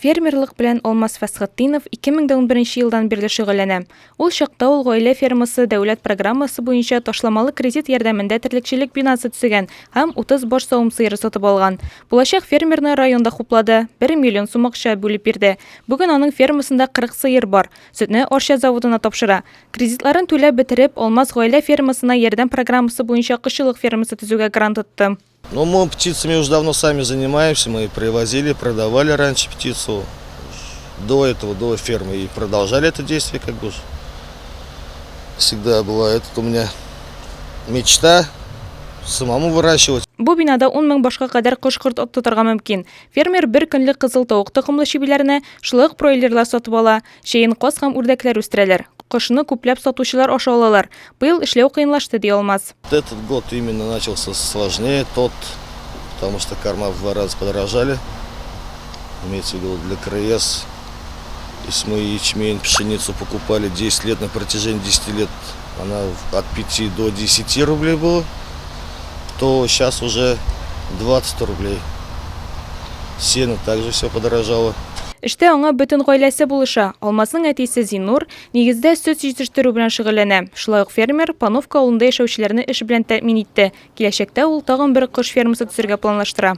Фермерлык белән Алмаз Фәсхетдинов 2011 елдан бирле шөгыльләнә. Ул чакта ул Гаилә фермасы дәүләт программасы буенча ташламалы кредит ярдәмендә терлекчелек бинасы төзегән һәм 30 баш савым сыеры сатып алган. Булачак фермерны район да хуплады, бер миллион сум акча бүлеп бирде. Бүген аның фермасында 40 сыер бар. Сөтне Арча заводына тапшыра. Кредитларын түләп бетереп, Алмаз Гаилә фермасына ярдәм программасы буенча кошчылык фермасы төзүгә грант отты. Ну, мы птицами уже давно сами занимаемся, мы привозили, продавали раньше птицу до этого, до фермы, и продолжали это действие, как бы. Всегда была это у меня мечта самому выращивать. Бу бинада 10 мең башка кадәр кош-корт тотарга мөмкин. Фермер бер көнлек кызыл тавык токымлы чебиләрне, шулай ук бройлерлар сатып ала. Җәен каз һәм үрдәкләр үстерәләр. Кошны күпләп сатучылар аша алалар. Быел эшләү кыенлашты, ди Алмаз. Этот год именно начался сложнее тот, потому что корма в два раза подорожали. Имеется в виду для КРС. Если мы ячмень, пшеницу покупали 10 лет, на протяжении 10 лет она от 5 до 10 рублей была, то сейчас уже 20 рублей. Сено также все подорожало. Эштә аңа бөтен гаиләсе булыша. Алмазның әтисе Зиннур, нигездә, сөт җитештерү белән шөгыльләнә. Шулай ук фермер Пановка авылында яшәүчеләрне эш белән тәэмин итте. Киләчәктә ул тагын бер кош фермасы төзергә планлаштыра.